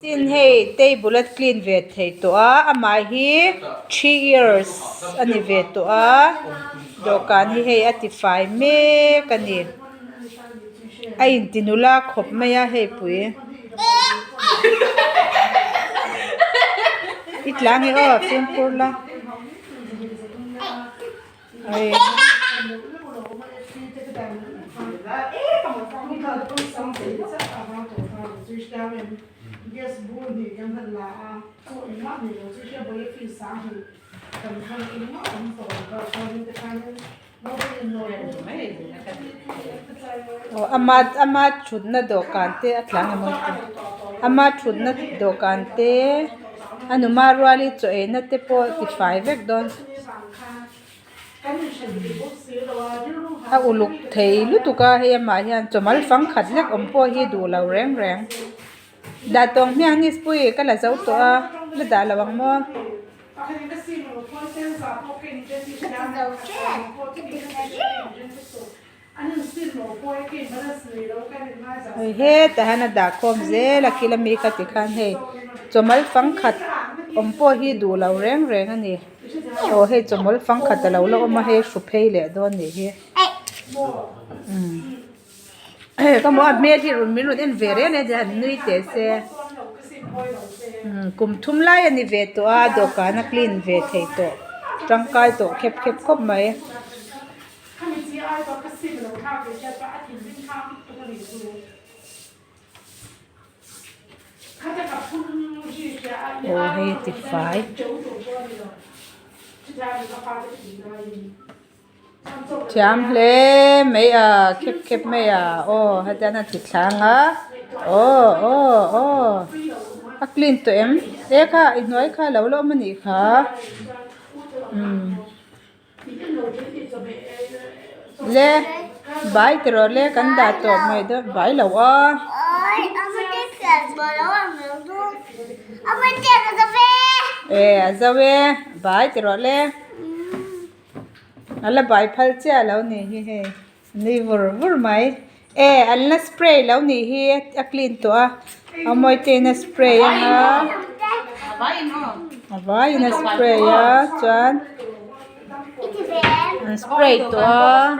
Tin hei table a clean ve thei tawh a amah hi three years a ni ve tawh a dawhkan hi hei a tifai mek a ni a inti nula khawp mai a hei pui i tla nge aw fimkhur la. Aw ama ama thutna dawhkan te a tla ang emaw ama thutna dawhkan te a numa ruali chaw eina te pawh tifai vek dawn. A uluk thei lutuk a hei amah hian chawmal fang khat lek awm pawh hi duh lo reng reng dah tawng hmiang ni spui ka la zo tawh a la dah lo ang maw. Hei hetah hian a dah khawm zel a kil ami kha tikhan hei chawmal fang khat awm pawh hi duh lo reng reng a ni aw hei chawmawl fang khat a lo la awm a hei a hru phei leh dawn a nih hi umm ka hmu a hmel hi min rawn en ve reng reng a han nui teh se umm kum thum lai a ni ve tawh a dawhkan a clean ve thei tawh tangkai tawh khep khep khawp mai. Aw hei a ti fai. Thiam hle mai a khep khep mai a aw hetiang a ti thlang a aw aw aw a clean tawh em e kha i hnuai kha a lo la awm a nih kha umm. Le bai ti rawh le kan dah tawh mai dawn bai lo a. E a zo e bai ti rawh le a la bai phal chiah lo ni hi hei a nui vur vur mai e an la spray lo nih hi a clean tawh a a mawi te in a spray anga a vaiin a spray a chuan an spray tawh a.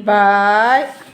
Bye.